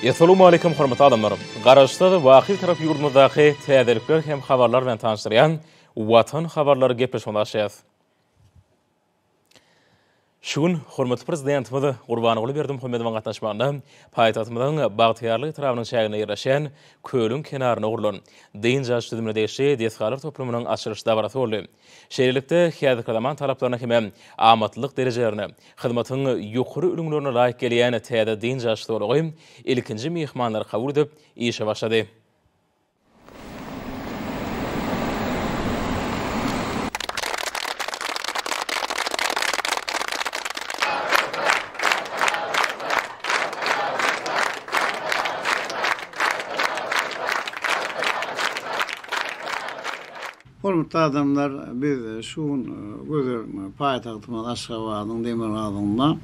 Essalawmaleýkim hormatly adamlar! Garaşsyz, baky Bitarap ýurdumyzdaky täzelikler hem habarlar bilen tanyşdyrýan Watan habarlary gepleşigimizi açýas. Şu gün hormatly Prezidentimiz Gurbanguly Berdimuhamedowyň gatnaşmagynda paýtagtymyzyň Bagtyýarlyk etrabynyň çäginde ýerleşýän kölüň kenarynda gurlan dynç alyş düzümine degişli desgalar toplumynyň açylyş dabarasy boldy. Şeýlelikde, häzirki zaman talaplaryna hem amatlylyk derejelerine, hyzmatyň ýokary ülňülerine laýyk gelýän täze dynç alyş zolagy ilkinji myhmanlary kabul edip, işe başlady. Hormatly adamlar, biz şu gün gözel paýtagtymyz Aşgabadyň demirgazygynda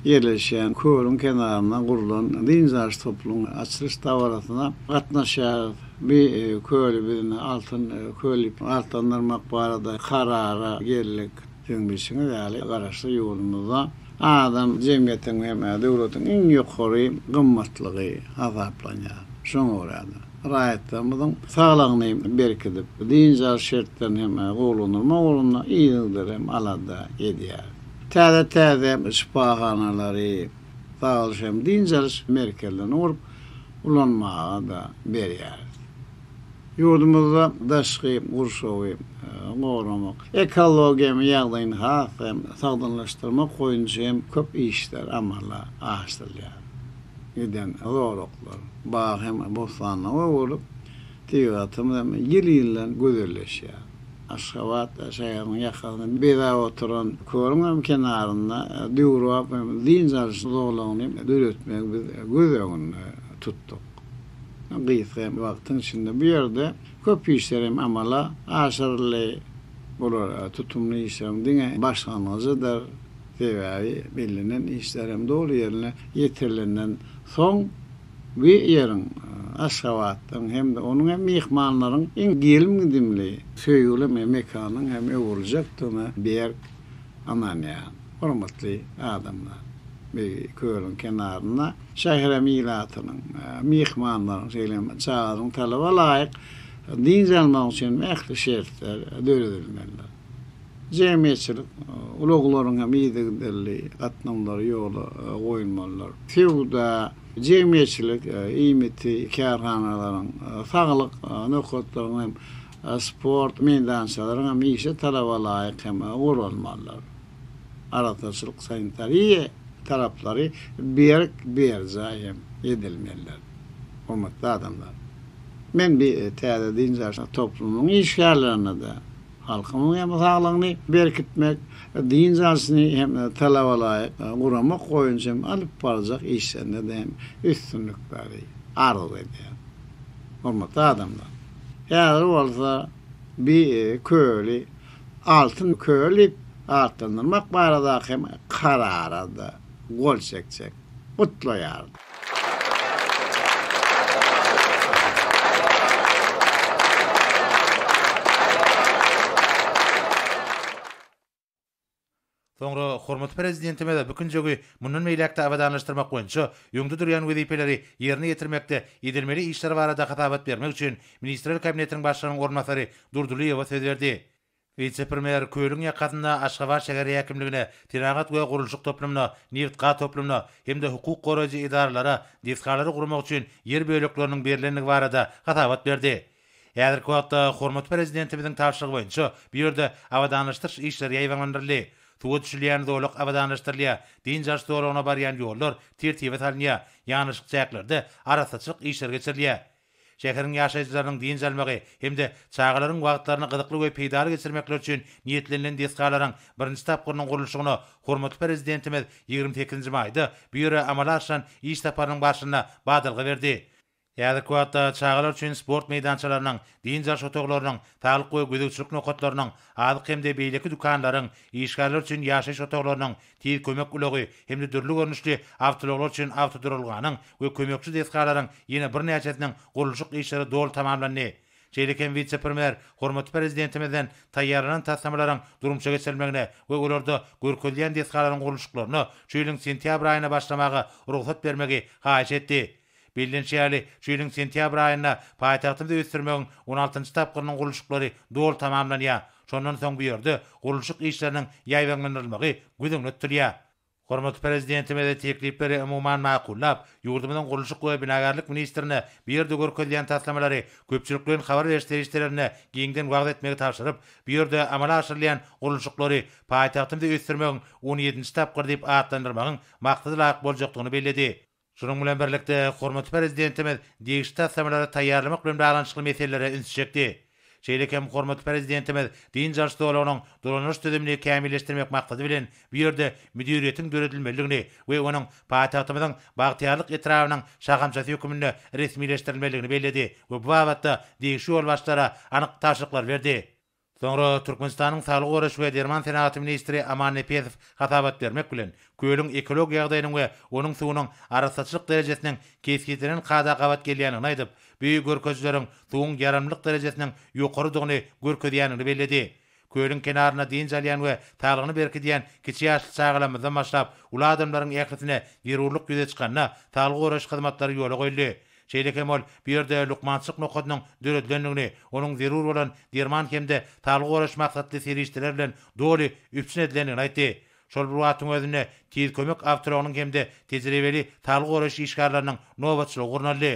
ýerleşýän kölüň kenarynda gurlan dynç alyş toplumynyň açylyş dabarasyna gatnaşýarys. Bu köli biz indi Altyn köl diýip atlandyrmak barada karara geldik. Siziň bilşiňiz ýaly, Garaşsyz ýurdumyzda adam jemgyýetiň hem döwletiň iň ýokary gymmatlygy hasaplanýar. Şoňa görä-de, raýatlarymyzyň saglygyny berkidip, dynç alyş şertlerini hem gowulandyrmak ugrunda yzygider hem alada edýär. Täze-täze şypahanalary, sagaldyş hem dynç alyş merkezlerini gurup, ulanmaga-da berýäris. Ýurdumyzda daşky gurşawy goramak, ekologiýa ýagdaýyny has hem sagdynlaşdyrmak boýunça hem köp işler amala aşyrylýar. Giden zolaklar bag hem bossanlyga öwrülip, tebigatymyz hem ýyl-ýyldan gözelleşýär. Aşgabat şäheriniň ýakasyny bezäp oturan kölüň hem kenarynda döwrebap hem dynç alyş zolagyny döretmegi biz göz öňünde tutduk. Gysga wagtyň içinde bu ýerde köp işler hem amala aşyryldy. Bular tutumly işleriň diňe başlangyjydyr. Sebäbi bellenen işler hem doly ýerine ýetirilenden soň bu ýeriň Aşgabatdan hem-de onuň hem myhmanlaryň iň gelim-gidimli, söýgüli mekanynyň hem öwrüljekdigine berk ynanýan. Hormatly adamlar! Bu kölüň kenarynda şäherem ilatynyň, myhmanlaryň, şeýle hem çagalaryň talaba laýyk dynç almagy üçin ähli şertler döredilmelidir. Jemgyýetçilik ulaglaryň hem yzygiderli gatnawlary ýola goýulmalydyr. Söwda, jemgyýetçilik iýmiti kärhanalaryň, saglyk nokatlaryň hem sport meýdançalaryň hem işi talaba laýyk hem guralmalydyr. Arassaçylyk sanitariýa talaplary berk berjaý hem edilmelidir. Hormatly adamlar! Men bi täze dynç alyş toplumynyň işgärlerine-de halkymyň hem saglygyny berkitmek, dynç alşyny hem talaba laýyk guramak boýunça hem alyp barjak işlerinde-de hem üstünlikleri arzuw edýän. Hormatly adamlar! Häzir bolsa bi köli Altyn köl diýip atlandyrmak baradaky hem karara-da gol çekjek. Gutlaýaryn. Soňra hormatly Prezidentimiz bu künjegi mundan beýläk-de abadanlaşdyrmak boýunça öňde durýan wezipeleri ýerine ýetirmekde edilmeli işler barada hasabat bermek üçin Ministrler Kabinetiniň Başlygynyň orunbasary Durdylyýewa söz berdi. Wise-premýer kölüň ýakasynda Aşgabat şäher häkimligine, senagat we gurluşyk toplumyna, nebit-gaz toplumyna hem-de hukuk goraýjy edaralara desgalary gurmak üçin ýer bölekleriniň berlendigi barada hasabat berdi. Häzirki wagtda hormatly Prezidentimiziň tabşyrygy boýunça bu ýerde abadanlaşdyryş işleri ýaýbaňlandyryldy. Suwa düşülýän zolak abadanlaşdyrylýar, dynç alyş zolagyna barýan ýollar tertibe salynýar, ýanaşyk çäklerde arassaçylyk işleri geçirilýär. Şäheriň ýaşaýjylarynyň dynç almagy hem-de çagalaryň wagtlaryny gyzykly we peýdaly geçirmekleri üçin niýetlenilen desgalaryň birinji tapgyrynyň gurluşygyna hormatly Prezidentimiz 28-nji maýda bu ýere amala aşyran iş saparynyň barşynda badalga berdi. Häzirki wagtda çagalar üçin sport meýdançalarynyň, dynç alyş otaglarynyň, saglyk we gözegçilik nokatlarynyň, azyk hem-de beýleki dükanlaryň, işgärler üçin ýaşaýyş otaglarynyň, tiz kömek ulagy hem-de dürli görnüşli awtoulaglar üçin awtoduralganyň we kömekçi desgalaryň ýene birnäçesiniň gurluşyk işleri doly tamamlandy. Şeýle hem wise-premýer hormatly Prezidentimizden taýýarlanan taslamalaryň durmuşa geçirilmegine we olarda görkezilýän desgalaryň gurluşyklaryna şu ýylyň sentýabr aýynda başlamaga rugsat bermegi haýyş etdi. Bellenişi ýaly, şu ýylyň sentýabr aýynda paýtagtymyzy ösdürmegiň on altynjy tapgyrynyň gurluşyklary doly tamamlanýar. Şondan soň bu ýerde gurluşyk işleriniň ýaýbaňlandyrylmagy göz öňünde tutulýar. Hormatly Prezidentimiz teklipleri umuman makullap, ýurdumyzyň gurluşyk we binagärlik ministrine bu ýerde görkezilýän taslamalary köpçülikleýin habar beriş serişdelerinde giňden wagyz etmegi tabşyryp, bu ýerde amala aşyrylýan gurluşyklary paýtagtymyzy ösdürmegiň on ýedinji tapgyry diýip atlandyrmagyň maksada laýyk boljakdygyny belledi. Şunuň bilen birlikde, hormatly Prezidentimiz degişli taslamalary taýýarlamak bilen baglanyşykly meselelere ünsi çekdi. Şeýle hem hormatly Prezidentimiz dynç alyş zolagynyň dolanyş düzümini kämilleşdirmek maksady bilen, bu ýerde müdiriýetiň döredilmelidigini we onuň paýtagtymyzyň Bagtyýarlyk etrabynyň şahamçasy hökmünde resmileşdirilmelidigini belledi we bu babatda degişli ýolbaşçylara anyk tabşyryklary berdi. Soňra Türkmenistanyň Saglygy goraýyş we derman senagaty ministri Aman Nepesow hasabat bermek bilen, kölüň ekologiýa ýagdaýynyň we onuň suwunyň arassaçylyk derejesiniň kesgitlenen kada gabat gelýändigini aýdyp, bu görkezijileriň suwuň ýaramlylyk derejesiniň ýokarydygyny görkezýändigini belledi. Kölüň kenarynda dynç alýan we saglygyny berkidýän kiçi ýaşly çagalarymyzdan başlap, uly adamlaryň ählisine zerurlyk ýüze çykanda saglygy goraýyş hyzmatlary ýola goýuldy. Şeýle hem ol bu ýerde lukmançylyk nokadynyň döredilendigini, onuň zerur bolan derman hem-de saglygy goraýyş maksatly serişdeler bilen doly üpjün edilendigini aýtdy. Şol bir wagtyň özünde, Tiz kömek awtoulagynyň hem-de tejribeli saglygy goraýyş işgärleriniň nobatçylygy gurnaldy.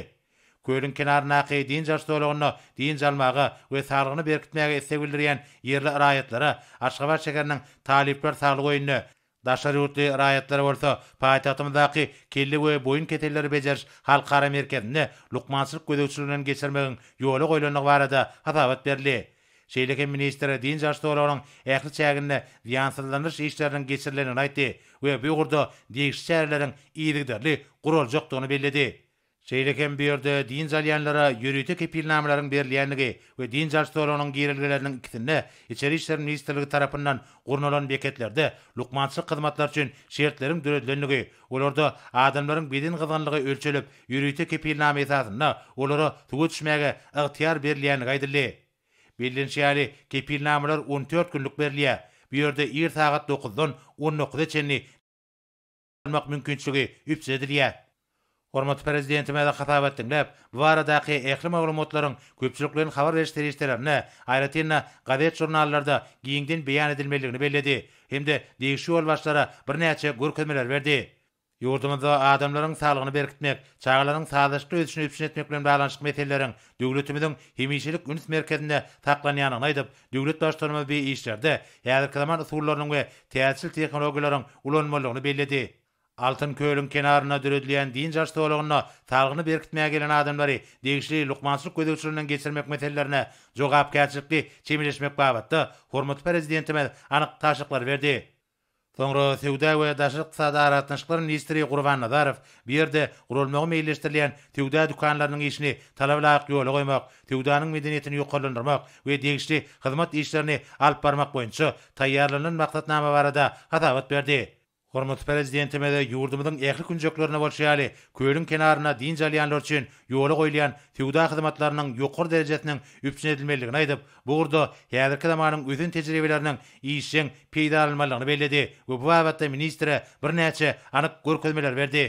Kölüň kenaryndaky dynç alyş zolagynda dynç almaga we saglygyny berkitmäge isleg bildirýän ýerli raýatlara Aşgabat şäheriniň Talyplar saglyk öýünde, Daşary ýurtly raýatlara bolsa paýtagtymyzdaky Kelle we boýun keselleri bejeriş halkara merkezinde lukmançylyk gözegçiliginden geçirmegiň ýola goýlandygy barada hasabat berildi. Şeýle hem ministr dynç alyş zolagynyň ähli çäginde zyýansyzlandyryş işleriniň geçirilendigini aýtdy we bu ugurda degişli çäreleriň yzygiderli guraljakdygyny belledi. Şeýle hem bu ýerde dynç alýanlara ýörite kepilnamalaryň berilýändigi we dynç alyş zolagynyň girelgeleriniň ikisinde Içeri işler ministrligi tarapyndan gurnalan beketlerde lukmançylyk hyzmatlary üçin şertleriň döredilendigi, olarda adamlaryň beden gyzgynlygy ölçelip, ýörite kepilnama esasynda olara suwa düşmäge ygtyýar berilýändigi aýdyldy. Bellenişi ýaly, kepilnamalar 14 günlük berilýär. Bu ýerde ir sagat dokuzdan on dokuza çenli almak mümkinçiligi üpjün edilýär. Hormatly Prezidentimiz hasabat diňläp, bu baradaky ähli maglumatlaryň köpçülikleýin habar beriş serişdelerinde, aýratyn-da, gazet-žurnallarda giňden beýan edilmelidigini belledi hem-de degişli ýolbaşçylara birnäçe görkezmeleri berdi. Ýurdumyzda adamlaryň saglygyny berkitmek, çagalaryň sazlaşykly ösüşini üpjün etmek bilen baglanyşykly meseleleriň döwletimiziň hemişelik üns merkezinde saklanýandygyny aýdyp, Döwlet Baştutanymyz bu işlerde häzirki zaman usullarynyň we täzeçil tehnologiýalaryň ulanylmalydygyny belledi. Altyn kölüň kenarynda döredilýän dynç alyş zolagynda saglygyny berkitmäge gelen adamlary degişli lukmançylyk gözegçiliginden geçirmek meselelerine jogapkärçilikli çemeleşmek babatda hormatly Prezidentimiz anyk tabşyryklary berdi. Soňra söwda we daşary ykdysady aragatnaşyklar ministri Gurban Nazarow bu ýerde guralmagy meýilleşdirilýän söwda dükanlarynyň işini talaba laýyk ýola goýmak, söwdanyň medeniýetini ýokarlandyrmak we degişli hyzmat işlerini alyp barmak boýunça taýýarlanylan maksatnama barada hasabat berdi. Hormatly Prezidentimiz ýurdumyzyň ähli künjeklerinde bolşy ýaly, kölüň kenarynda dynç alýanlar üçin ýola goýulýan söwda hyzmatlarynyň ýokary derejesiniň üpjün edilmelidigini aýdyp, bu ugurda häzirki zamanyň ösen tejribeleriniň işjeň peýdalanylmalydygyny belledi we bu babatda ministre birnäçe anyk görkezmeleri berdi.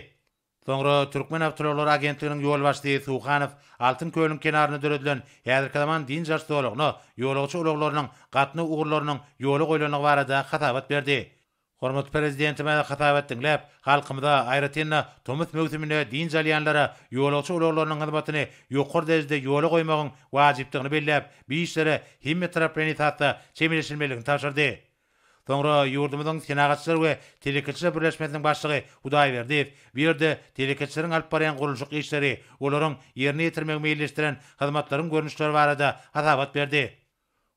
Soňra Türkmenawtoulaglary agentliginiň ýolbaşçysy Suhanow Altyn kölüň kenarynda döredilen häzirki zaman dynç alyş zolagyna ýolagçy ulaglarynyň gatnaw ugurlarynyň ýola goýlandygy barada hasabat berdi. Hormatly Prezidentimiz hasabat diňläp, halkymyza, aýratyn-da, tomus möwsüminde dynç alýanlara ýolagçy ulaglarynyň hyzmatyny ýokary derejede ýola goýmagyň wajypdygyny belläp, bu işlere hemmetaraplaýyn esasda çemeleşilmelidigini tabşyrdy. Soňra ýurdumyzyň Senagatçylar we telekeçiler birleşmesiniň başlygy Hudaýberdiýew bu ýerde telekeçileriň alyp barýan gurluşyk işleri, olaryň ýerine ýetirmegi meýilleşdiren hyzmatlaryň görnüşleri barada hasabat berdi.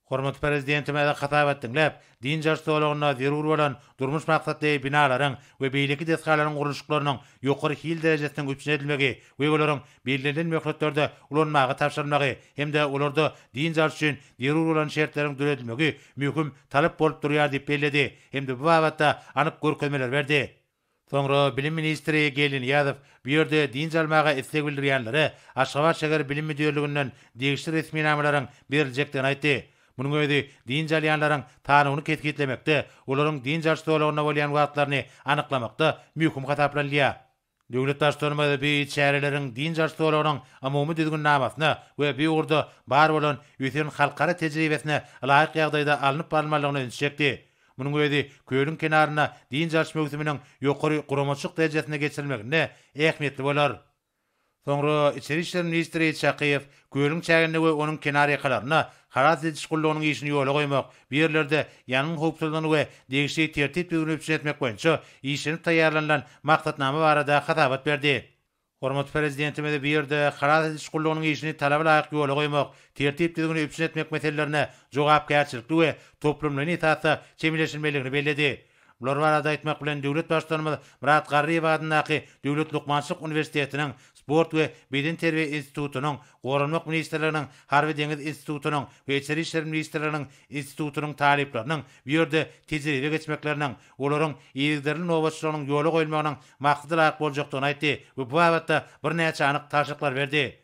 Hormatly Prezidentimiz hasabat diňläp, dynç alyş zolagynda zerur bolan durmuş maksatly binalaryň we beýleki desgalaryň gurluşyklarynyň ýokary hil derejesiniň üpjün edilmegi we olaryň bellenilen möhletlerde ulanmaga tabşyrylmagy hem-de olarda dynç alyş üçin zerur bolan şertleriň döredilmegi möhüm talap bolup durýar diýip belledi hem-de bu babatda anyk görkezmeleri berdi. Soňra bilim ministri Geldi Nyýazow bu ýerde dynç almaga isleg bildirýänlere Aşgabat şäher bilim müdirliginden degişli resminamalaryň beriljekdigini aýtdy. Munuň özi dynç alýanlaryň sanyny kesgitlemekde, olaryň dynç alyş zolagynda bolýan wagtlaryny anyklamakda möhüm hasaplanylýar. Döwlet Baştutanymyz bu çäreleriň dynç alyş zolagynyň umumy düzgünnamasyna we bu ugurda bar bolan ösen halkara tejribesine ylaýyk ýagdaýda alnyp barylmalydygyna ünsi çekdi. Munuň özi kölüň kenarynda dynç alyş möwsüminiň ýokary guramaçylyk derejesinde geçirilmeginde ähmiýetli bolar. Soňra içeri işler ministri Çakyýew kölüň çäginde we onuň kenarýakalarynda halas ediş gullugynyň işini ýola goýmak, bu ýerlerde ýangyn howpsuzlygyny we degişli tertip-düzgüni üpjün etmek boýunça işlenip taýýarlanylan maksatnama barada hasabat berdi. Hormatly Prezidentimiz bu ýerde halas ediş gullugynyň işini talaba laýyk ýola goýmak, tertip-düzgüni üpjün etmek meselelerine jogapkärçilikli we toplumlaýyn esasda çemeleşilmelidigini belledi. Bular barada aýtmak bilen, döwlet Baştutanymyz Myrat Garryýew adyndaky Döwlet lukmançylyk uniwersitetiniň Sport we bedenterbiýe institutynyň, Goranmak ministrliginiň Harby-deňiz institutynyň we Içeri işler ministrliginiň institutynyň talyplarynyň bu ýerde tejribe geçmekleriniň, olaryň yzygiderli nobatçylygynyň ýola goýulmagynyň maksada laýyk boljakdygyny aýtdy we bu babatda birnäçe anyk tabşyryklary berdi.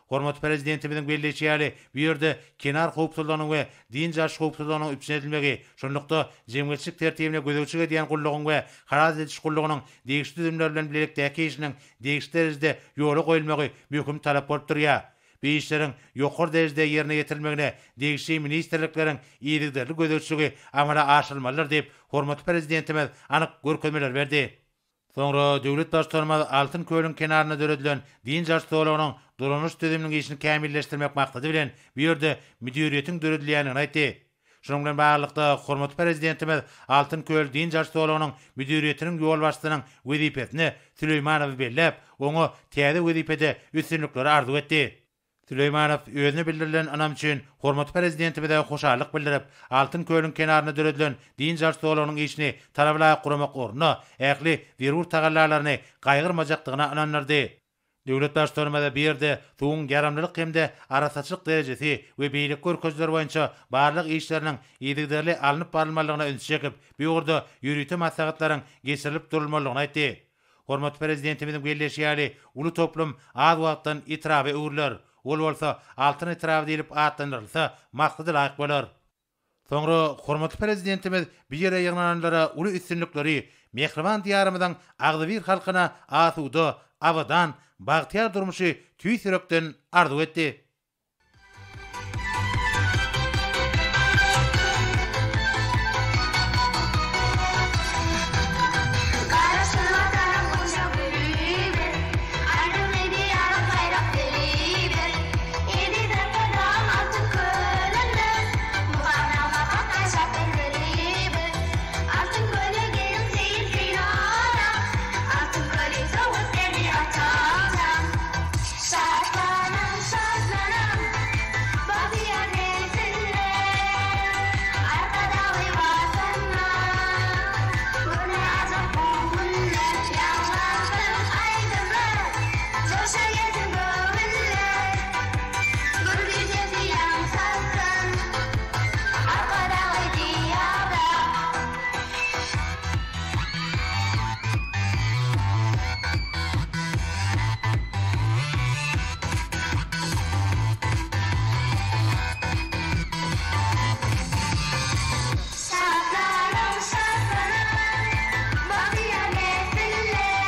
Hormatly Prezidentimiziň belleýşi ýaly, bu ýerde kenar howpsuzlygynyň we dynç alyş howpsuzlygynyň üpjün edilmegi, şunlukda, jemgyýetçilik tertibine gözegçilik edýän gullugyň we halas ediş gullugynyň degişli düzümler bilen bilelikdäki işiniň degişli derejede ýola goýulmagy möhüm talap bolup durýar. Bu işleriň ýokary derejede ýerine ýetirilmegine degişli ministrlikleriň yzygiderli gözegçiligi amala aşyrylmalydyr diýip, hormatly Prezidentimiz anyk görkezmeleri berdi. Soňra döwlet Baştutanymyz Altyn kölüň kenarynda döredilen dynç alyş zolagynyň dolanyş düzüminiň işini kämilleşdirmek maksady bilen, bu ýerde müdiriýetiň döredilýändigini aýtdy. Şunuň bilen baglylykda, hormatly Prezidentimiz Altyn köl dynç alyş zolagynyň müdiriýetiniň ýolbaşçysynyň wezipesine Süleýmanowy belläp, oňa täze wezipede üstünlikleri arzuw etdi. Süleýmanow özüne bildirilen ynam üçin hormatly Prezidentimize hoşallyk bildirip, Altyn kölüň kenarynda döredilen dynç alyş zolagynyň işini talaba laýyk guramak ugrunda ähli zerur tagallalaryny gaýgyrmajakdygyna ynandyrdy. Döwlet Baştutanymyz bu ýerde suwuň ýaramlylyk hem-de arassaçylyk derejesi we beýleki görkezijiler boýunça barlag işleriniň yzygiderli alnyp barylmalydygyna ünsi çekip, bu ugurda ýörite maslahatlaryň geçirilip durulmalydygyny aýtdy. Hormatly Prezidentimiziň belleýşi ýaly, uly toplum az wagtdan etraba öwrüler. Ol bolsa Altyn etraby diýlip atlandyrylsa, maksada laýyk bolar. Soňra hormatly Prezidentimiz bu ýere ýygnananlara uly üstünlikleri, mähriban Diýarymyzyň agzybir halkyna asuda, abadan, bagtyýar durmuşy tüýs ýürekden arzuw etdi. Garaşsyz Watanym gunça güli biz, Arzuwly Diýarym saýrap dili biz. Eziz Arkadagym altyn kölünde, Mukamnama gatnaşar bilbili biz. Altyn köle geliň seýil synala, Altyn köli sowgat berdi ata-atam. Şatlanyň, şatlanyň, bagtyýar nesiller, Arkadagly Watanda görme ajap bu günler. Ýaňlansyn aýdymlar, joşa gelsin göwünler, Gür gijesi ýaň salsyn Arkadagly Diýarda. Şatlanyň, şatlanyň, bagtyýar nesiller,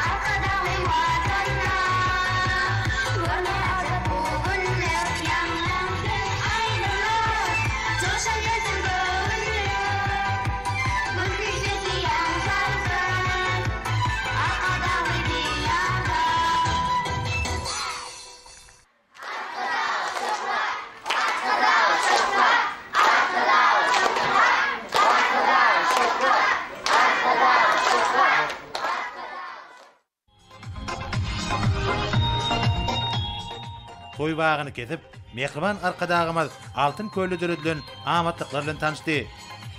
Arkadagly Watanda görme ajap bu günler. Ýaňlansyn aýdymlar, joşa gelsin göwünler, Gülki sesi ýaň salsyn Arkadagly Diýarda. Toý bagyny kesip, mähriban Arkadagymyz Altyn kölde döredilen amatlyklar bilen tanyşdy.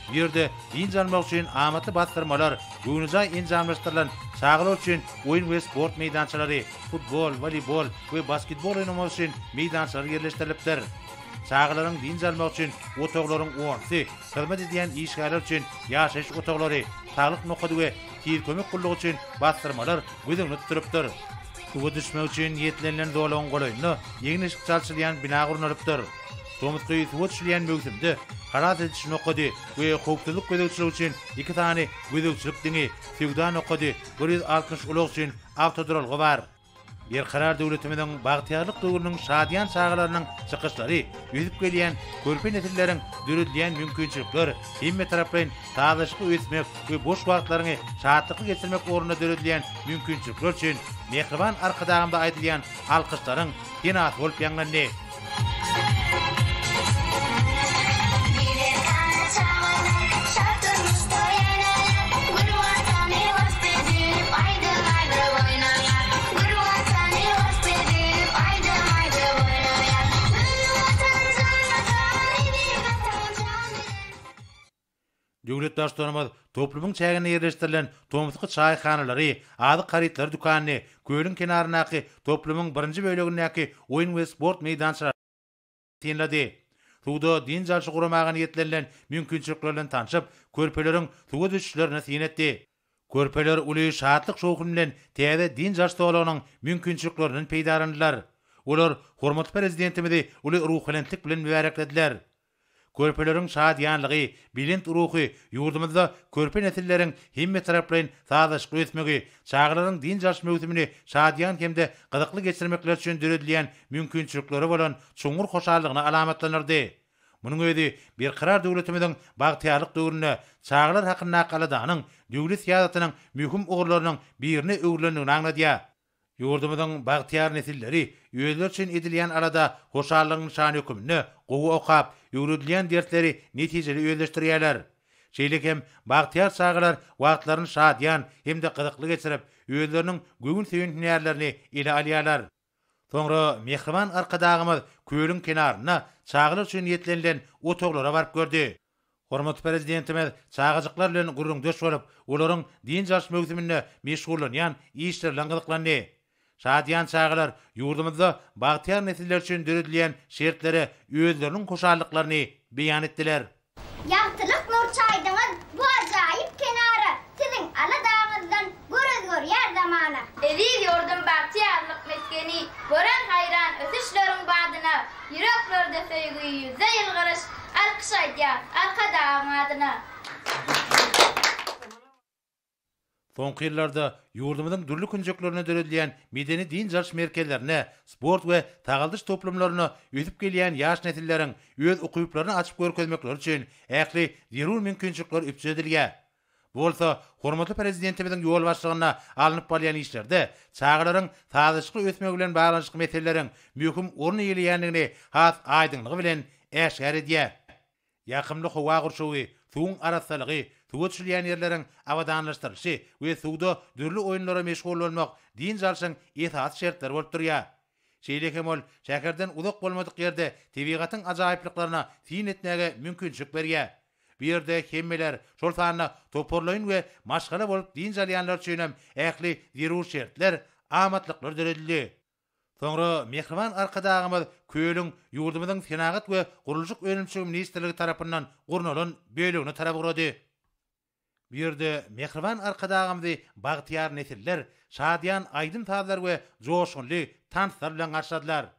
Bu ýerde dynç almak üçin amatly bassyrmalar, göwnejaý enjamlaşdyrylan çagalar üçin oýun we sport meýdançalary, futbol, woleýbol we basketbol oýnamak üçin meýdançalar ýerleşdirilipdir. Çagalaryň dynç almagy üçin otaglaryň onsy, hyzmat edýän işgärler üçin ýaşaýyş otaglary, saglyk nokady we tiz kömek gullugy üçin bassyrmalar göz öňünde tutulypdyr. Suwa düşmek üçin niýetlenilen zolagyň golaýynda egin-eşik çalşylýan bina gurnalypdyr. Tomusky suwa düşülýän möwsümde. halas ediş nokady we howpsuzlyk gözegçiligi üçin iki sany gözegçilik diňi, söwda nokady, 160 ulag üçin awtoduralga bar. Berkarar döwletimiziň bagtyýarlyk döwrüniň şadyýan çagalarynyň çykyşlary ösüp gelýän körpe nesilleriň döredilýän mümkinçilikler, hemmetaraplaýyn sazlaşykly ösmek we boş wagtlaryňy şatlykly geçirmek ugrunda döredilýän mümkinçilikler üçin mähriban Arkadagymyza aýdylýan alkyşlaryň senasy bolup ýaňlandy. Döwlet Baştutanymyz toplumyň çäginde ýerleşdirilen tomusky çaýhanalary, azyk harytlary dükanyny, kölüň kenaryndaky toplumyň birinji bölegindäki oýun we sport meýdançalaryny synlady. Suwda dynç alşy guramaga niýetlenilen mümkinçilikler bilen tanşyp, körpeleriň suwa düşüşlerine syn etdi. Körpeler uly şatlyk-şowhun bilen täze dynç alyş zolagynyň mümkinçiliklerinden peýdalandylar. Olar hormatly Prezidentimizi uly ruhubelentlik bilen mübäreklediler. Körpeleriň şadyýanlygy, belent ruhy ýurdumyzda körpe nesilleriň hemmetaraplaýyn sazlaşykly ösmegi, çagalaryň dynç alyş möwsümini şadyýan hem-de gyzykly geçirmekleri üçin döredilýän mümkinçiliklere bolan çuňňur hoşallygyny alamatlandyrdy. Munuň özi Berkarar döwletimiziň bagtyýarlyk döwründe çagalar hakyndaky aladanyň döwlet syýasatynyň möhüm ugurlarynyň birine öwrülendigini aňladýar. Ýurdumyzyň bagtyýar nesilleri özleri üçin edilýän alada hoşallygyň nyşany höküminde gowy okap, öwredilýän dersleri netijeli özleşdirýärler. Şeýle hem bagtyýar çagalar wagtlaryny şadyýan hem-de gyzykly geçirip, özleriniň göwün söýen hünärlerini ele alýarlar. Soňra mähriban Arkadagymyz kölüň kenarynda çagalar üçin niýetlenilen otaglara baryp gördi. Hormatly Prezidentimiz çagajyklar bilen gürrüňdeş bolup, olaryň dynç alyş möwsüminde meşgullanýan işleri bilen gyzyklandy. Şadyýan çagalar ýurdumyzda bagtyýar nesiller üçin döredilýän şertlere özleriniň hoşallyklaryny beýan etdiler. Ýagtylyk nur çaýdyňyz bu ajaýyp kenara, Siziň aladaňyzdan gör özgerýär zamana. Eziz ýurdum bagtyýarlyk mesgeni, Gören haýran ösüşleriň badyna, Ýüreklerde söýgi, ýüzde ýylgyryş, Alkyş aýdýas Arkadagyň adyna. Soňky ýyllarda ýurdumyzyň dürli künjeklerinde döredilýän medeni-dynç alyş merkezlerinde, sport we sagaldyş toplumlarynda ösüp gelýän ýaş nesilleriň öz ukyplaryny açyp görkezmekleri üçin ähli zerur mümkinçilikler üpjün edilýär. Bu bolsa hormatly Prezidentimiziň ýolbaşçylygynda alnyp barylýan işlerde çagalaryň sazlaşykly ösmegi bilen baglanyşykly meseleleriň möhüm orun eýeleýändigini has aýdyňlygy bilen äşgär edýär. Ýakymly howa gurşawy, suwuň arassalygy, suwa düşülýän ýerleriň abadanlaşdyrylyşy we suwda dürli oýunlara meşgul bolmak dynç alşyň esasy şertleri bolup durýar. Şeýle hem ol şäherden uzak bolmadyk ýerde tebigatyň ajaýyplyklaryna syn etmäge mümkinçilik berýär. Bu ýerde hemmeler, şol sanda toparlaýyn we maşgala bolup dynç alýanlar üçin hem ähli zerur şertler, amatlyklar döredildi. Soňra mähriban Arkadagymyz kölüň ýurdumyzyň Senagat we gurluşyk önümçiligi ministrligi tarapyndan gurnalan bölegine tarap ugrady. Bu ýerde mähriban Arkadagymyzy bagtyýar nesiller şadyýan aýdym-sazlar we joşgunly tanslar bilen garşyladylar.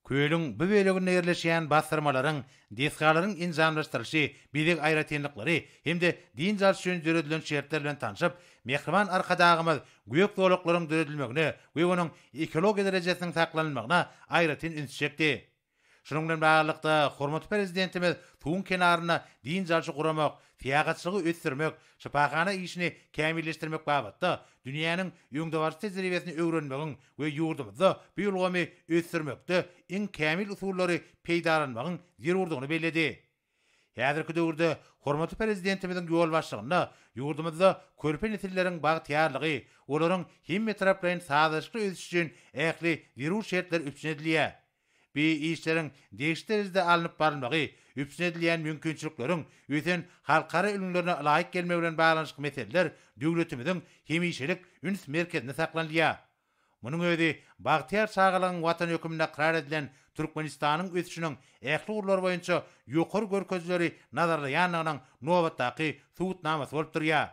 Kölüň bu böleginde ýerleşýän bassyrmalaryň, desgalaryň enjamlaşdyrylyşy, bezeg aýratynlyklary hem-de dynç alyş üçin döredilen şertler bilen tanşyp, mähriban Arkadagymyz gök zolaklaryň döredilmegine we onuň ekologiýa derejesiniň saklanylmagyna aýratyn üns çekdi. Şunuň bilen baglylykda, hormatly Prezidentimiz suwuň kenarynda dynç alşy guramak, syýahatçylygy ösdürmek, şypahana işini kämilleşdirmek babatda dünýäniň öňdebaryjy tejribesini öwrenmegiň we ýurdumyzda bu ulgamy ösdürmekde iň kämil usullary peýdalanmagyň zerurdygyny belledi. Häzirki döwürde hormatly Prezidentimiziň ýolbaşçylygynda ýurdumyzda körpe nesilleriň bagtyýarlygy, olaryň hemmetaraplaýyn sazlaşykly ösüşi üçin ähli zerur şertler üpjün edilýär. Bu işleriň degişli derejede alnyp barylmagy, üpjün edilýän mümkinçilikleriň ösen halkara ülňülerine ylaýyk gelmegi bilen baglanyşykly meseleler döwletimiziň hemişelik üns merkezinde saklanylýar. Munuň özi bagtyýar çagalygyň Watany hökmünde ykrar edilen Türkmenistanyň ösüşiniň ähli ugurlary boýunça ýokary görkezijileri nazarlaýandygynyň nobatdaky subutnamasy bolup durýar.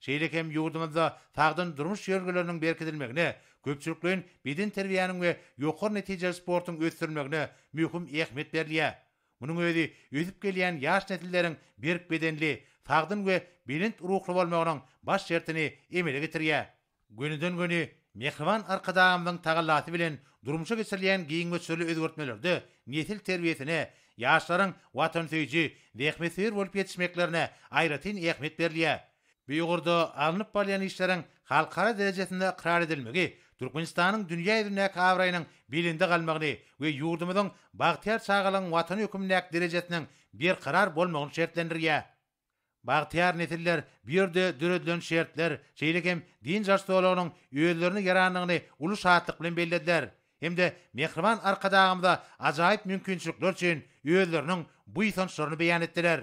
Şeýle hem ýurdumyzda sagdyn durmuş ýörelgeleriniň berkidilmegine, köpçülikleýin bedenterbiýäniň we ýokary netijeli sportuň ösdürilmegine möhüm ähmiýet berilýär. Munuň özi ösüp gelýän ýaş nesilleriň berk bedenli, sagdyn we belent ruhly bolmagynyň baş şertini emele getirýär. Gönüden-göni mähriban Arkadagymyzyň tagallasy bilen durmuşa geçirilýän giň möçberli özgertmelerde nesil terbiýesine, ýaşlaryň watansöýüji, zähmetsöýer bolup ýetişmeklerine aýratyn ähmiýet berilýär. Bu ugurda alnyp barylýan işleriň halkara derejesinde ykrar edilmegi Türkmenistanyň dünýä ýüzündäki abraýynyň belende galmagyny we ýurdumyzyň bagtyýar çagalygyň Watany hökmündäki derejesiniň berkarar bolmagyny şertlendirýär. Bagtyýar nesiller bu ýerde döredilen şertler, şeýle hem dynç alyş zolagynyň özlerine ýarandygyny uly şatlyk bilen bellediler hem-de mähriban Arkadagymyza ajaýyp mümkinçilikler üçin özleriniň buýsançlaryny beýan etdiler.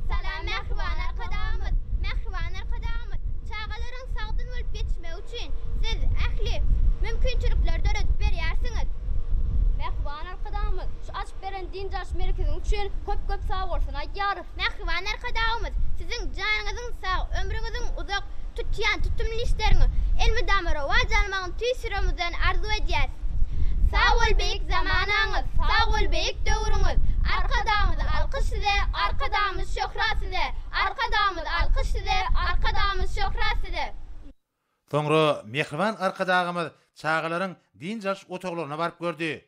Salam mähriban Arkadagymyz! Mähriban Arkadagymyz, çagalaryň sagdyn bolup ýetişmegi üçin siz ähli mümkinçilikleri döredip berýärsiňiz. Mähriban Arkadagymyz, şu açyp beren dynç alyş merkeziň üçin köp-köp sagbolsun aýdýarys. Mähriban Arkadagymyz, siziň janyňyzyň sag, ömrüňiziň uzak, tutýan tutumly işleriňiz elmydama rowaç almagyny tüýs ýüregimizden arzuw edýäs. Sag bol beýik zamanaňyz, sag bol beýik döwrüňiz, Arkadagymyz alkyş size, Arkadagymyz şöhrat size, Arkadagymyz alkyş size, Arkadagymyz şöhrat size. Soňra mähriban Arkadagymyz çagalaryň dynç alyş otaglaryna baryp gördi.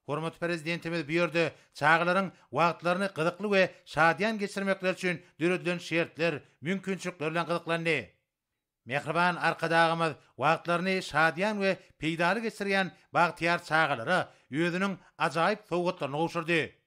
Hormatly Prezidentimiz bu ýerde çagalaryň wagtlaryny gyzykly we şadyýan geçirmekleri üçin döredilen şertler, mümkinçilikler bilen gyzyklandy. Mähriban Arkadagymyz wagtlaryny şadyýan we peýdaly geçirýän bagtyýar çagalara özüniň ajaýyp sowgatlaryny gowşurdy.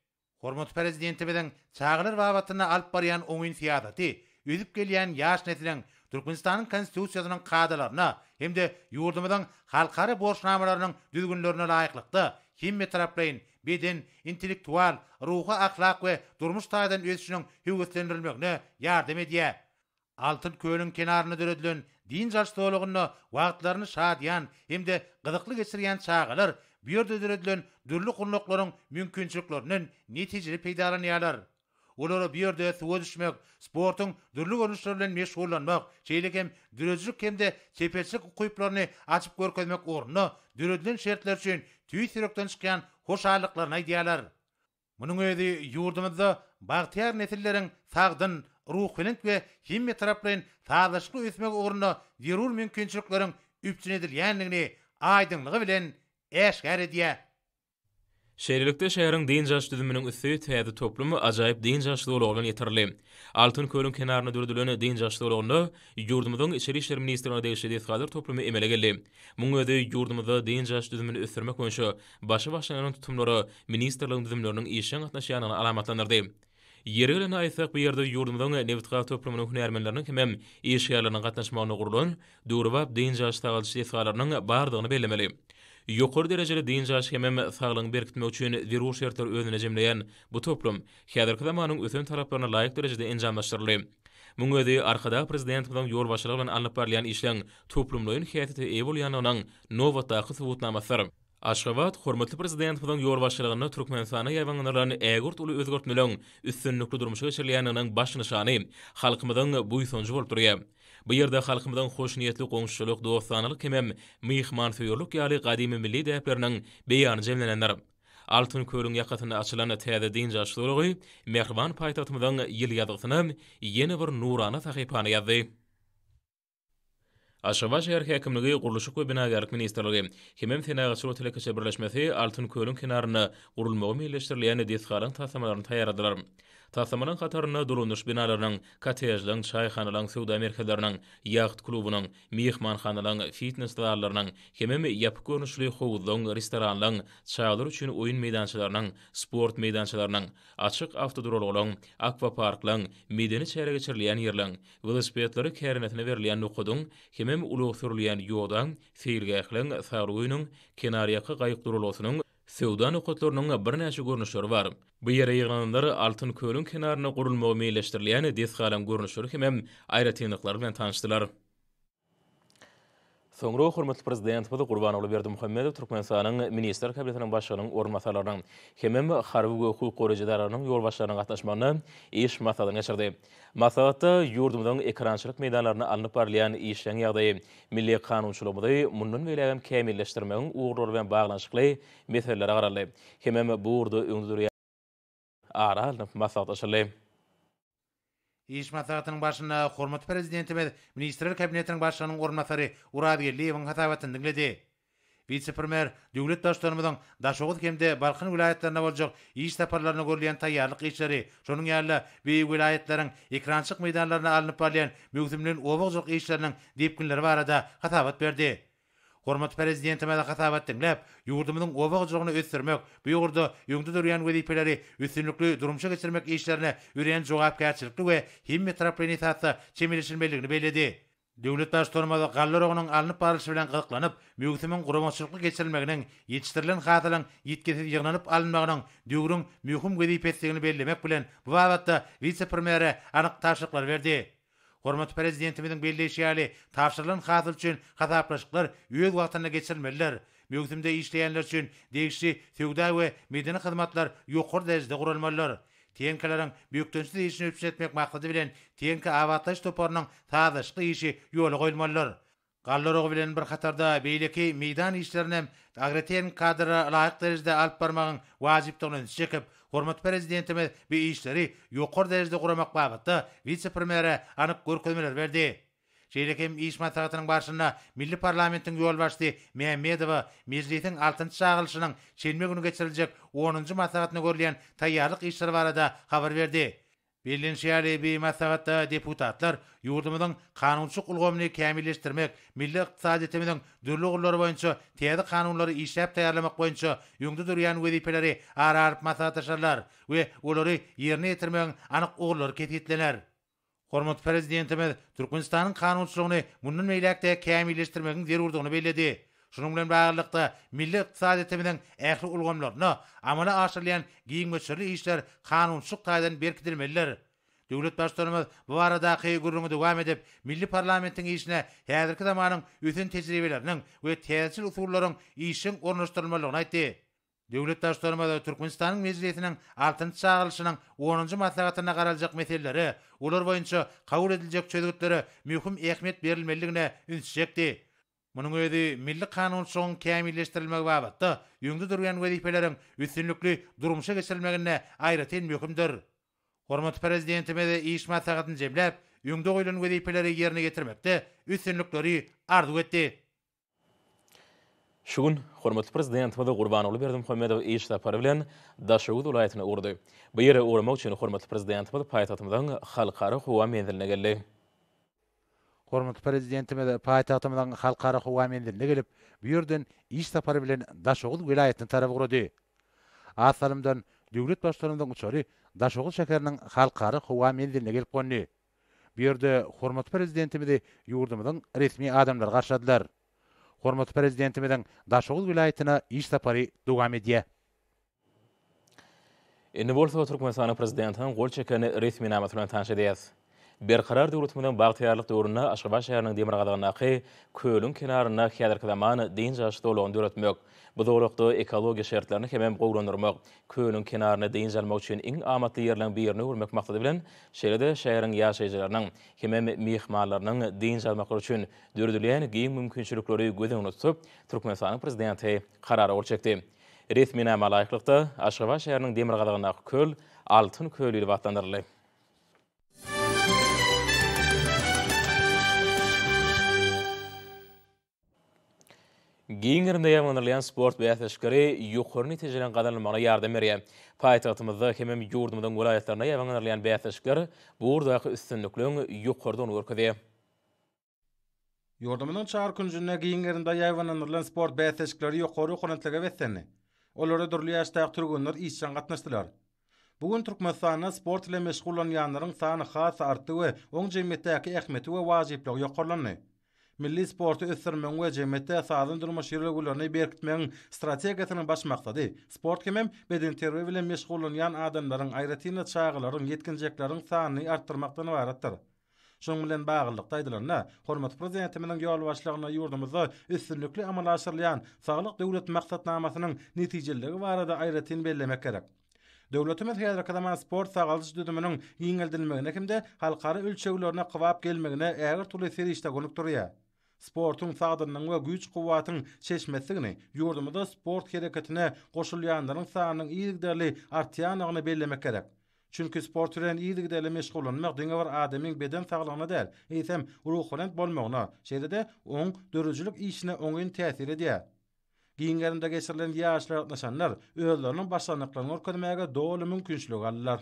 Hormatly Prezidentimiziň çagalar babatynda alyp barýan oňyn syýasaty ösüp gelýän ýaş nesliň Türkmenistanyň Konstitusiýasynyň kadalaryna hem-de ýurdumyzyň halkara borçnamalarynyň düzgünlerine laýyklykda hemmetaraplaýyn beden, intellektual, ruhy-ahlak we durmuş taýdan ösüşiniň höweslendirilmegine ýardam edýär. Altyn kölüň kenarynda döredilen dynç alyş zolagynda wagtlaryny şadyýan hem-de gyzykly geçirýän çagalar bu ýerde döredilen dürli gurnaklaryň mümkinçiliklerinden netijeli peýdalanýarlar. Olara bu ýerde suwa düşmek, sportuň dürli görnüşleri bilen meşgullanmak, şeýle hem döredijilik hem-de çeperçilik ukyplaryny açyp görkezmek ugrunda döredilen şertler üçin tüýs ýürekden çykýan hoşallyklaryny aýdýarlar. Munuň özi ýurdumyzda bagtyýar nesilleriň sagdyn, ruhubelent we hemmetaraplaýyn sazlaşykly ösmegi ugrunda zerur mümkinçilikleriň üpjün edilýändigini aýdyňlygy bilen äşgär edýär. Şeýlelikde, şäheriň dynç alyş düzüminiň üsti täze toplum, ajaýyp dynç alyş zolagy bilen ýetirildi. Altyn kölüň kenarynda döredilen dynç alyş zolagynda ýurdumyzyň Içeri işler ministrligine degişli desgalar toplumy emele geldi. Munuň özi ýurdumyzda dynç alyş düzümini ösdürmek boýunça başy başlanan tutumlara ministrligiň düzümleriniň işjeň gatnaşýandygyny alamatlandyrdy. Ýeri gelende aýtsak, bu ýerde ýurdumyzyň nebitgaz toplumynyň hünärmenleriniň hemem işgärleriniň gatnaşmagynda gurlan döwrebap dynç alyş-sagaldyş desgalarynyň bardygyny bellemeli. Ýokary derejeli dynç alyş hemem saglygyňy berkitmek üçin zerur şertleri özünde jemleýän bu toplum häzirki zamanyň ösen talaplaryna laýyk derejede enjamlaşdyryldy. Munuň özi Arkadag Prezidentimiziň ýolbaşçylygy bilen alnyp barylýan işleň toplumlaýyn häsiýete eýe bolýandygynyň nobatdaky subutnamasydyr. Aşgabat hormatly Prezidentimiziň ýolbaşçylygynda Türkmenistanda ýaýbaňlandyrylan ägirt uly özgertmeleriň üstünlikli durmuşa geçirilýändiginiň baş nyşany, halkymyzyň buýsanjy bolup durýar. Bu ýerde halkymyzyň hoşniýetli goňşuçylyk, dostanalyk hemem myhmansöýerlik ýaly gadymy milli däpleriniň beýany jemlenendir. Altyn kölüň ýakasynda açylan täze dynç alyş zolagy mähriban paýtagtymyzyň ýyl ýazgysyna ýene bir nurana sahypany ýazdy. Aşgabat şäher häkimligi, Gurluşyk we binagärlik ministrligi hemem Senagatçy we telekeçiler birleşmesi Altyn kölüň kenarynda gurulmagy meýilleşdirilýän desgalaryň taslamalaryny taýýarladylar. Taslamalaryň hatarynda dolandyryş binalarynyň, kottejleriň, çaýhanalaryň, söwda merkezleriniň, ýaht klubunyň, myhmanhanalaryň, fitnes zallarynyň hemem ýapyk görnüşli howuzlaryň, restoranlaryň, çagalar üçin oýun meýdançalarynyň, sport meýdançalarynyň, açyk awtoduralgalaryň, akwaparklaryň, medeni çäre geçirilýän ýerleň, welosipedleri kärendesine berilýän nokadyň hemem ulag sürülýän ýodaň, seýilgähleň, saglyk öýüniň, kenarýaka gaýyk duralgasynyň, söwda nokatlarynyň birnäçe görnüşleri bar. Bu ýere ýygnananlar Altyn kölüň kenarynda gurulmagy meýilleşdirilýän desgalaryň görnüşleri hemem aýratynlyklary bilen tanyşdylar. Soňra hormatly Prezidentimiz Gurbanguly Berdimuhamedow Türkmenistanyň Ministrler Kabinetiniň Başlygynyň orunbasarlarynyň hemem harby we hukuk goraýjy edaralarynyň ýolbaşçylarynyň gatnaşmagynda iş maslahatyny geçirdi. Maslahatda ýurdumyzyň ekerançylyk meýdanlarynda alnyp barylýan işleň ýagdaýy, milli kanunçylygymyzy mundan beýlägem kämilleşdirmegiň ugurlary bilen baglanyşykly meselelere garaldy hemem bu ugurda öňde durýan ara alnyp maslahatlaşyldy. Iş maslahatynyň barşynda hormatly Prezidentimiz Ministrler Kabinetiniň Başlygynyň orunbasary Urazgeldiýewiň hasabatyny diňledi. Wise-premýer döwlet Baştutanymyzyň Daşoguz hem-de Balkan welaýatlaryna boljak iş saparlaryna görülýän taýýarlyk işleri, şonuň ýaly-da bu welaýatlaryň ekerançylyk meýdanlarynda alnyp barylýan möwsümleýin oba hojalyk işleriniň depginleri barada hasabat berdi. Hormatly Prezidentimiz hasabat diňläp, ýurdumyzyň oba hojalygyny ösdürmek, bu ugurda öňde durýan wezipeleri üstünlikli durmuşa geçirmek işlerine örän jogapkärçilikli we hemmetaraplaýyn esasda çemeleşilmelidigini belledi. Döwlet Baştutanymyz galla oragynyň alnyp barlyşy bilen gyzyklanyp, möwsümiň guramaçylykly geçirilmeginiň, ýetişdirilen hasylyň ýitgisiz ýygnalyp alynmagynyň döwrüň möhüm wezipesidigini bellemek bilen, bu babatda wise-premýere anyk tabşyryklary berdi. Hormatly Prezidentimiziň belleýşi ýaly, tabşyrylan hasyl üçin hasaplaşyklar öz wagtynda geçirilmelidir. Möwsümde işleýänler üçin degişli söwda we medeni hyzmatlar ýokary derejede guralmalydyr. Tehnikalaryň bökdençsiz işini üpjün etmek maksady bilen, tehnika abatlaýyş toparynyň sazlaşykly işi ýola goýulmalydyr. Galla oragy bilen bir hatarda beýleki meýdan işlerini hem agrotehniki kadrlara laýyk derejede alyp barmagyň wajypdygyna ünsi çekip, hormatly Prezidentimiz bu işleri ýokary derejede guramak babatda wise-premýere anyk görkezmeleri berdi. Şeýle hem iş maslahatynyň barşynda milli parlamentiň ýolbaşçysy Mämmedowa Mejlisiň altynjy çagyrylyşynyň şenbe güni geçiriljek onunjy maslahatyna görülýän taýýarlyk işleri barada habar berdi. Bellenişi ýaly, bu maslahatda deputatlar ýurdumyzyň kanunçylyk ulgamyny kämilleşdirmek, milli ykdysadyýetimiziň dürli ugurlary boýunça täze kanunlary işläp taýýarlamak boýunça öňde durýan wezipeleri ara alyp maslahatlaşarlar we olary ýerine ýetirmegiň anyk ugurlary kesgitlener. Hormatly Prezidentimiz Türkmenistanyň kanunçylygyny mundan beýläk-de kämilleşdirmegiň zerurdygyny belledi. Şunuň bilen baglylykda, milli ykdysadyýetimiziň ähli ulgamlarynda amala aşyrylýan giň möçberli işler kanunçylyk taýdan berkidilmelidir. Döwlet Baştutanymyz bu baradaky gürrüňi dowam edip, milli parlamentiň işine häzirki zamanyň ösen tejribeleriniň we täzeçil usullaryň işjeň ornaşdyrylmalydygyny aýtdy. Döwlet Baştutanymyz Türkmenistanyň Mejlisiniň altynjy çagyrylyşynyň onunjy maslahatynda garaljak meselelere, olar boýunça kabul ediljek çözgütlere möhüm ähmiýet berilmelidigine ünsi çekdi. Munuň özi milli kanunçylygyň kämilleşdirilmegi babatda öňde durýan wezipeleriň üstünlikli durmuşa geçirilmeginde aýratyn möhümdir. Hormatly Prezidentimiz iş maslahatyny jemläp, öňde goýlan wezipeleri ýerine ýetirmekde üstünlikleri arzuw etdi. Şu gün hormatly Prezidentimiz Gurbanguly Berdimuhamedow iş sapary bilen Daşoguz welaýatyna ugrady. Bu ýere ugramak üçin hormatly Prezidentimiz paýtagtymyzyň Halkara howa menziline geldi. Hormatly Prezidentimiz paýtagtymyzyň Halkara howa menziline gelip, bu ýerden iş sapary bilen Daşoguz welaýatyna tarap ugrady. Az salymdan döwlet Baştutanymyzyň uçary Daşoguz şäheriniň Halkara howa menziline gelip gondy. Bu ýerde hormatly Prezidentimizi ýurdumyzyň resmi adamlary garşyladylar. Hormatly Prezidentimiziň Daşoguz welaýatyna iş sapary dowam edýär. Indi bolsa Türkmenistanyň Prezidentiniň gol çeken resminamasy bilen tanyş edýäris. Berkarar döwletimiziň bagtyýarlyk döwründe Aşgabat şäheriniň demirgazygyndaky kölüň kenarynda häzirki zaman dynç alyş zolagyny döretmek, bu zolakda ekologiýa şertlerini hemem gowulandyrmak, kölüň kenaryny dynç almak üçin iň amatly ýerleň birine öwürmek maksady bilen, şeýle-de şäheriň ýaşaýjylarynyň hemem myhmanlarynyň dynç almaklary üçin döredilýän giň mümkinçilikleri göz öňünde tutup, Türkmenistanyň Prezidenti Karara gol çekdi. Resminama laýyklykda, Aşgabat şäheriniň demirgazygyndaky köl Altyn köl diýlip atlandyryldy. Giň gerimde ýaýbaňlandyrylýan sport bäsleşikleri ýokary netijeleriň gazanylmagyna ýardam berýär. Paýtagtymyzda hemem ýurdumyzyň welaýatlarynda ýaýbaňlandyrylýan bäsleşikler bu ugurdaky üstünlikleň ýokarydygyny görkezýär. Ýurdumyzyň çar künjünde giň gerimde ýaýbaňlandyrylan sport bäsleşikleri ýokary ruhubelentlige beslendi. Olara dürli ýaşdaky türgenler işjeň gatnaşdylar. Bu gün Türkmenistanda sport bilen meşgullanýanlaryň sany has-da artdy we oň jemgyýetdäki ähmiýeti we wajyplygy ýokarlandy. Milli sporty ösdürmegiň we jemgyýetde sagdyn durmuş ýörelgelerini berkitmegiň strategiýasynyň baş maksady sport hemem bedenterbiýe bilen meşgullanýan adamlaryň, aýratyn-da çagalaryň, ýetginjekleriň sanyny artdyrmakdan ybaratdyr. Şunuň bilen baglylykda aýdylanda, hormatly Prezidentimiziň ýolbaşçylygynda ýurdumyzda üstünlikli amala aşyrylýan Saglyk Döwlet maksatnamasynyň netijeliligi barada aýratyn bellemek gerek. Döwletimiz häzirki zaman sport-sagaldyş düzüminiň giňeldilmegine hem-de halkara ölçeglerine kybap gelmegine ägirt uly serişde gönükdirýär. Sportuň sagdynlygyň we güýç-kuwwatyň çeşmesidigini, ýurdumyzda sport hereketine goşulýanlaryň sanynyň yzygiderli artýandygyny bellemek gerek. Çünki sport bilen yzygiderli meşgullanmak diňe bir adamyň beden saglygyna däl, eýsem, ruhubelent bolmagyna, şeýle-de oň döredijilik işine oňyn täsir edýär. Giň gerimde geçirilen ýaryşlara gatnaşanlar özleriniň başarnyklaryny görkezmäge doly mümkinçilik aldylar.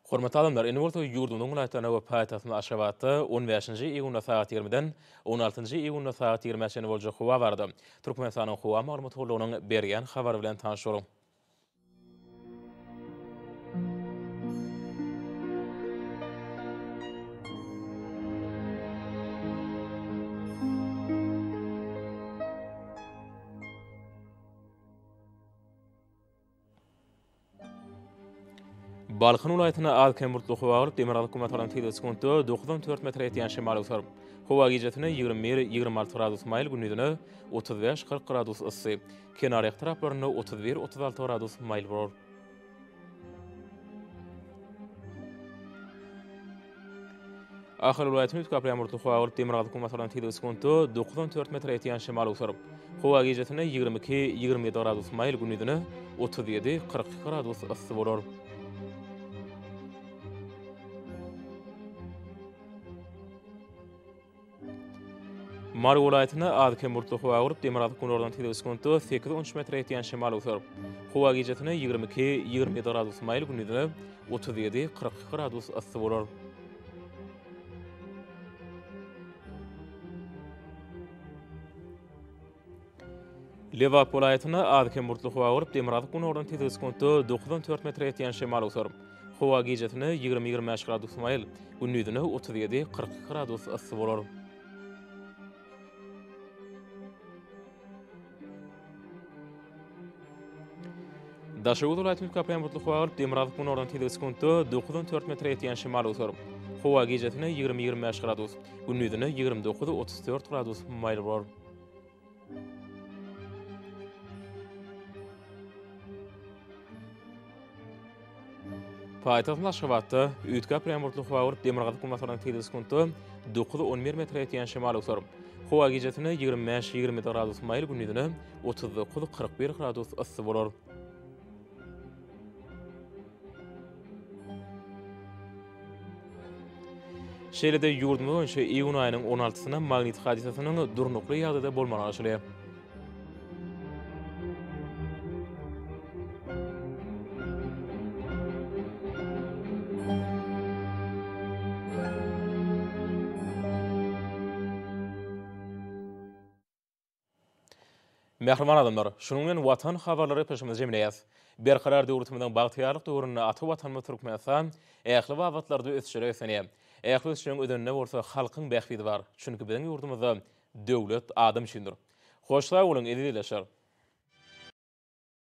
Hormatly adamlar, indi bolsa ýurdumyzyň welaýatlarynda we paýtagtymyz Aşgabatda on bäşinji iýunda sagat ýigrimiden on altynjy iýunda sagat ýigrimä çenli boljak howa barada Türkmenistanyň Howa maglumat gullugynyň berýän habary bilen tanyş boluň. Balkan welaýatynda az-kem bulutly howa bolup, demirgazyk günortadan tizligi sekuntda dokuzdan dört metre ýetýän şemal öwser. Howa gijesine 21, 26 gradus maýyl, gündizine 35, 40 gradus yssy. Kenarýaka taraplarynda 31, 36 gradus maýyl bolar. Ahal welaýatyny üýtgäp bulutly howa bolup, demirgazyk günortadan tizligi sekuntda dokuzdan dört metre ýetýän şemal öwser. Howa gijesine 22, 27 gradus maýyl, gündizine 37, 42 gradus yssy bolar. Mary welaýatynda az-kem bulutly howa bolup, demirgazyk-günordan tizligi sekuntda sekiz-on üç metre ýetýän şemal öwser. Howa gijesine 22, 27 gradus maýyl, gündizine 37, 42 gradus yssy bolar. Lebap welaýatynda az-kem bulutly howa bolup, demirgazyk-günordan tizligi sekuntda dokuzdan dört metre ýetýän şemal öwser. Howa gijesine 20, 25 gradus maýyl, gündizine 37, 42 gradus yssy bolar. Daşoguz welaýatynda üýtgäp bulutly howa bolup, demirgazyk-günordan tizligi sekuntda dokuzdan dört metre ýetýän şemal öwser. Howa gijesine 20, 25 gradus, gündizine 29, 34 gradus maýyl bolar. Paýtagtymyz Aşgabatda üýtgäp durýan bulutly howa bolup, demirgazyk günbatardan tizligi sekuntda 9-11 metre ýetýän şemal öwser. Howa gijesine 25-27 gradus maýyl, gündizine 39-41 gradus yssy bolar. Şeýle-de ýurdumyz boýunça iýun aýynyň on altysyna magnit hadysasynyň durnukly ýagdaýda bolmagy garaşylýar. Mähriban adamlar, şunuň bilen Watan habarlary gepleşigimizi jemleýäs. Berkarar döwletimiziň bagtyýarlyk döwründe ata Watanymyz Türkmenistan ähli babatlarda ösüşlere beslenýär. Ähli ösüşleriň özeninde bolsa halkyň bähbidi bar. Çünki biziň ýurdumyzda döwlet adam üçindir. Hoş sag boluň, eziz ildeşler!